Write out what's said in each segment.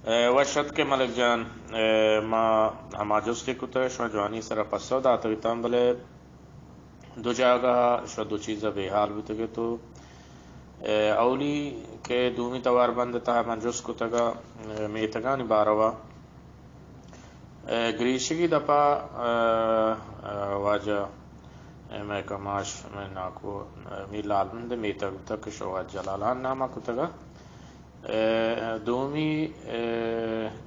اے، وش اتکے ملک جان۔ اے، ما ہما جستے کتگ، شما جوانی سرا پسو داتگ اتاں، بلے دو جاگہ شما دو چیز بے حال بوتگ تو۔ اے، اولی کہ دومی توار بند تہا من جست کتگ، اے، میتگانی باروا۔ اے، گریشگی دپا، اے، اے، واجہ، اے، مئے کماش، مئے ناکو، اے، میر لال محمد میتگ بوتگ کہ شوہاز جلالان نام کتگ۔ اے، دومی، اے،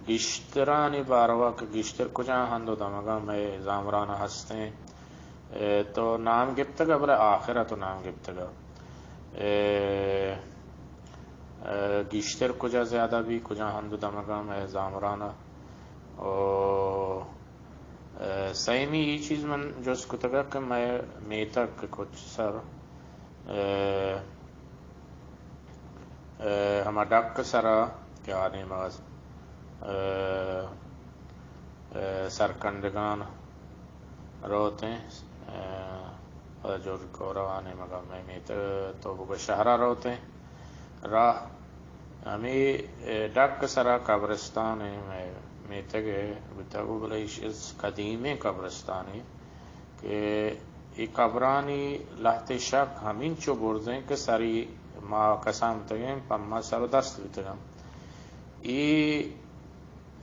گیشترانی باروا کہ گیشتر کجا ہند و دمگاں مئے زامران ہستیں۔ اے، تو نام گپتگ، بلے آخر تو نام گپتگ۔ اے، اے، گیشتر کجا زیادہ بی، کجا ہند و دمگاں مئے زامران۔ او، اے، سیمی ای چیز من جست کتگ کہ مئے میتگ کہ کچ سر، اے، اے، ہما ڈک سرا کہ آ نیمگا، اے، اے، سرکنڈگان روتیں، اے، پدا جوڑ کورا آ نیمگا مئے میتگ تو بگو شہرا روتیں۔ راہ ہمے، اے، ڈک سرا قبرستان ایں، مئے میتگ ء بوتگ و بلے ایش از قدیمیں قبرستانے کہ اے قبرانی لہتے شک ہمینچو برزیں کہ سری ما کسان بوتگیں، پما سر و دست بوتگاں۔ اے،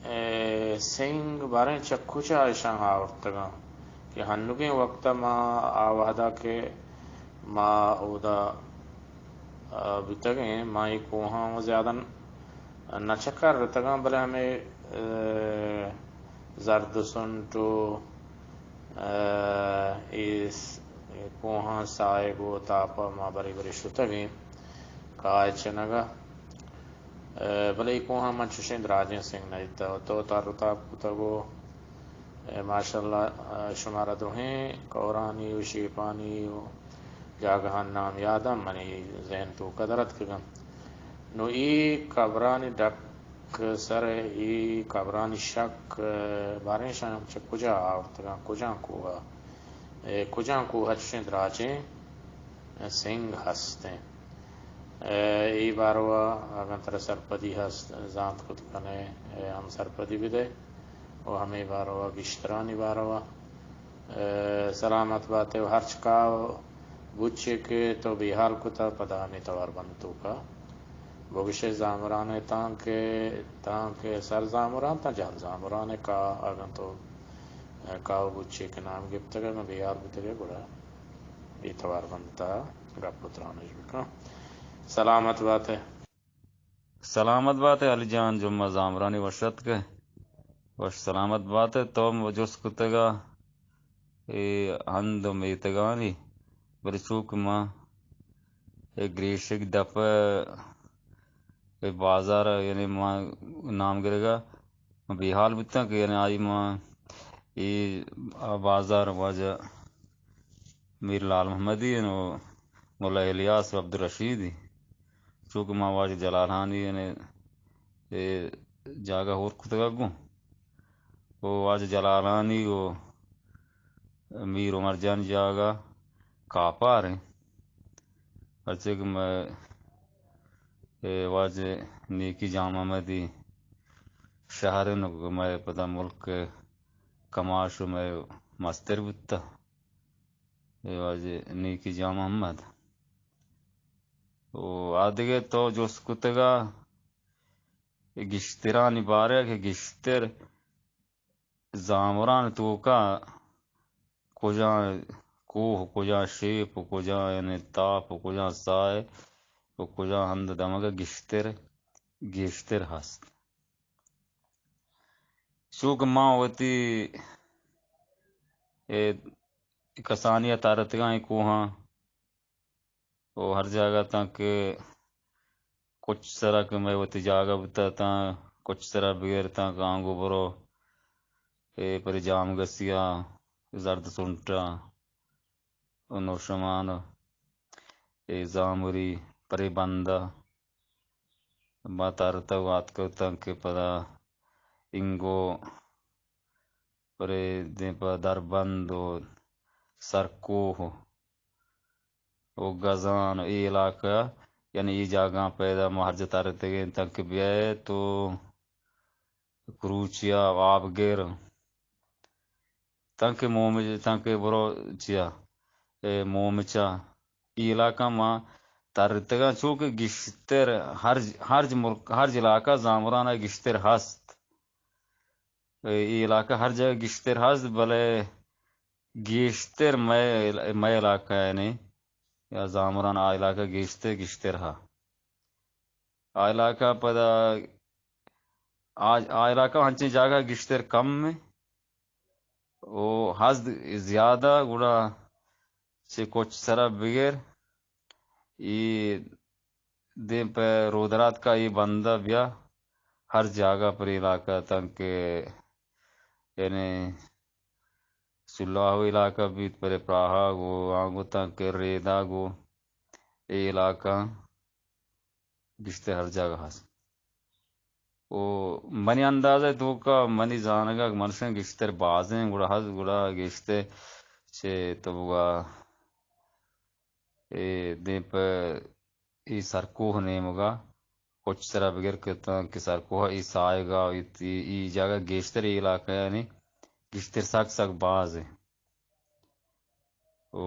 اے، سنگ باریں چہ کجا اشاں آورتگاں کہ ہنوگیں وقت ما آ وہدا کہ ما اودا، آ، بوتگیں، ما اے کوہاں زیادہ نہ چکر رتگاں، بلے ہمے، اے، زرد سنٹ و، اے، اے س-، اے کوہاں ساہگ و تاپا ما برے برے شتگیں کاہ چنگا۔ اے، بلے اے کوہاں من چوشیں دراجیں سنگ نہ دیتہ و تو تر و تاب کتگ و، اے، ماشاءاللہ، اے، شمارا درہیں کورانی و شیپانی و جاگہانی نام یاداں، منی ذہن توکا در اتکگاں۔ نو اے قبرانی ڈک سر، اے قبرانی شک، باریں شان چہ کجا آورتگاں، کجا کوہ، اے، کجا کوہ چشیں دراجیں سنگ ہستیں۔ اے، اے باروا اگاں ترا سرپدی ہست، زانت کت کنے، اے، ہم سرپدی بدے و ہمے باروا گیشترانی باروا۔ اے، سلامت باتے و ہرچ کاو بوچے کہ تو بیحال کتا پدا ہمے توار بند توکا بگشے زامران ء تانکہ، تانکہ سر زامران تاں جہل زامران ء کا اگاں تو، اے، کاو بوچے کہ نام گپتگ ء من بیحال بوتگ ء گڑا اے توار بند تا گپ و تران اش بکن۔ سلامت باتے۔ سلامت باتے علی جان، جمعہ زامرانی وش اتکے۔ وش سلامت باتے۔ تو جست کتگا اے ہند و میتگانی، بلے چوک ما اے گریشگ دپ اے بازار، یعنی ما نام گرگا ما بیحال بوتاں کہ یعنی آئی ما اے بازار واجہ میر لال محمدی و ملا الیاس و عبدالرشیدی۔ چوکہ ما واجہ جلالانی یعنی اے جاگہ ہور کتگ گوں۔ و واجہ جلالانی و میر عمر جان جاگہ کاپار ہیں۔ پرچہ کہ میں اے واجہ نیکی جان محمدی شہر ہیں، مئے پدا ملک کماش و مئے مستر بوتا۔ اے واجہ نیکی جان محمد۔ و آدگہ تو جست کتگا گیشترانی بارہ کہ گیشتر زامران توکا کجا کوہ و کجا شیپ و کجا یعنی تاپ و کجا ساہ و کجا ہند دمگا گیشتر، گیشتر ہست۔ چوکہ ما وتی اے کسانی ء ترتگاں اے کوہاں و ہر جاگہ تاں کہ کچ سرا کہ مئے وتی جاگہ بوتا تاں کچ سرا بگر تاں کہ آنگو برو اے پرے جام گسیا زرد سنٹا و نوشمان اے زامری پرے بندا ما ترتگ و آتکگ تاں کہ پدا انگو پرے دیم پہ دربند و سرکوہ و گزان و اے علاقہ، یعنی اے جاگہاں پیدا ما ہر جا ترتگیں تاں کہ بیائے تو کروچیا، آبگر، تنکہ مومج، تنکہ برو چیا، اے مومچا، ای علاقہ ما ترتگاں، چونکہ گیشتر ہر، ہر ملک، ہر علاقہ زامران ءَ گیشتر ہست۔ اے، ای علاقہ ہر جگہ گیشتر ہست، بلے گیشتر مئے، مئے علاقہ یعنی یا زامران آ علاقہ گیشتر، گیشتر ہا۔ آ علاقہ پدا، آ، آ علاقہ ہنچیں جاگہ گیشتر کم ایں۔ او ہست زیادہ گڑا چہ کچ سرا بگر ای دیم پہ رودراتکا ای بندہ بیا ہر جاگہ پر علاقہ تنکہ یعنی سلاہ علاقہ بیت، پر پراہا گو، آنگو تنکہ ریدا گو، اے علاقہ گیشتر ہر جاگہ ہست۔ و منی اندازہ توکا منی زانگا منشن گیشتر بازیں گڑا ہست، گڑا گیشتر چہ تو بگا اے دیم پہ ای سرکوہ نیمگا کچ سرا بگر کتاں کہ سرکوہ ای سایگا ای، ای، ای جاگہ گیشتر ای علاقہ یعنی گیشتر سک سک باز ایں۔ او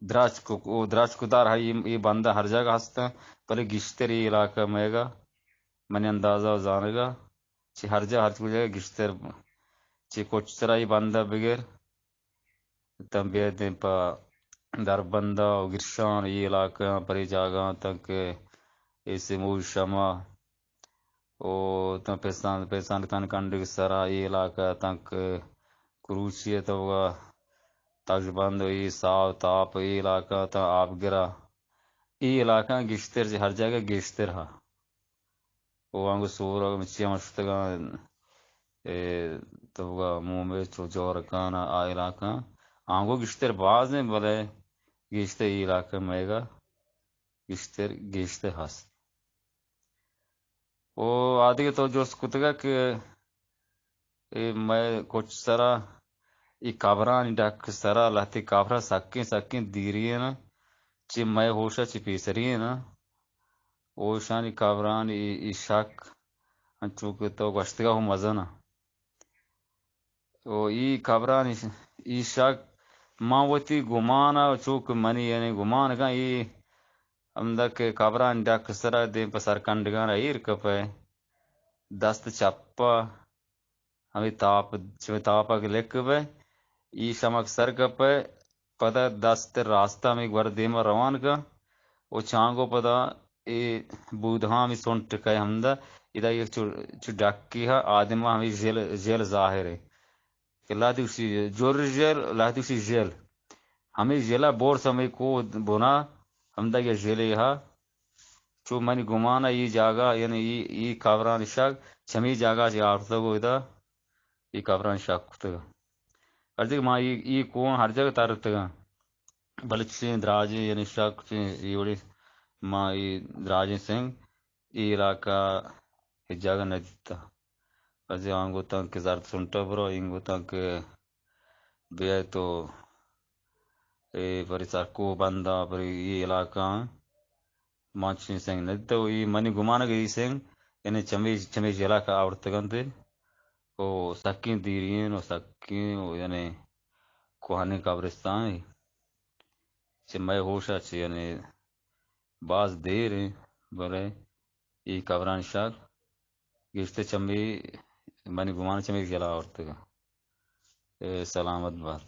درچک، او درچک دار ہئی، ای بندہ ہر جاگہ ہستاں، بلے گیشتر ای علاقہ میگا منی اندازہ و زانگا چہ ہر جا، ہر جگہ گیشتر چہ کچ سرا ای بندہ بگر تاں بیا دیم پہ دربندہ و گرشان ای علاقہ پرے جاگہ تاں کہ ایسے موج شما او تاں پیسان، پیسان تاں کنڈگ سرا ای علاقہ تاں کہ کروچی توگا تاجبند و ای ساو تاپ ای علاقہ تاں آبگرا ای علاقہ گیشتر چہ ہر جاگہ گیشتر ہا۔ او آنگو سور مچی ہم شتگاں، اے توگا مومے چو جورکان آ علاقہ آنگو گیشتر باز ایں، بلے گیشتر ای علاقہ میگا گیشتر، گیشتر ہست۔ او آدگہ تو جست کتگا کہ اے مئے کچ سرا، اے قبرانی ڈک سرا لہتے قبر سکیں، سکیں دیرین، چہ مئے ہوشا چہ پیسرین، اوشانی قبرانی اے، اے شک، انچو کہ تو گوشتگا ہو مزن۔ او اے قبرانی ش-، اے شک، من وتی گمان ء چو کہ منی یعنی گمان کن اے ہمدا کہ قبرانی ڈک سرا دیم پہ سرکنڈگان ایر کپے، دست چپ ء ہمے تاپ، چمے تاپا کہ لک بئے، ای شمک سر کپئے، پدا دست راستہ ہمے گور دیما روان کن و چانگو پدا اے بودہاں ہمے سنٹ کئے ہمدا، ادا یک چو، چو ڈکی ہا آدما ہمے ژل، ژل ظاہر اے۔ کہ لہتے گوشی جر ژل، لہتے گوشی ژل۔ ہمے ژلا برز ہمے کوہ بنا، ہمدا یک ژلے ہا۔ چو منی گمان ء اے جاگہ، یعنی اے، اے قبرانی شگ چمی جاگہ چہ آورتگ و ادا اے قبرانی شگ کتگ۔ ہر جگہ ما اے، اے کوہاں ہر جگہ ترتگاں، بلے چشیں دراجیں یعنی شگ چشیں اے وڑیں ما اے دراجیں سنگ اے علاقہ ہچ جاگہ نہ دیتا۔ از آں گوتاں کہ زرد سنٹا برو، این گوتاں کہ بیائے تو اے پری سرکوہ بنداں، پری اے علاقہ آں، ما چشیں سنگ نہ دیتگ و اے منی گمانگ ء اے سنگ یعنی چمے، چمے جہلا کہ آورتگ انت او سکیں دیرین و سکیں و یعنی کوہنیں قبرستان اے۔ چہ مئے ہوش ء چہ یعنی باز دیر ایں، بلے اے قبرانی شاگ گیشتر چمے منی گمان چمے جہلا آورتگ انت۔ اے سلامت بات۔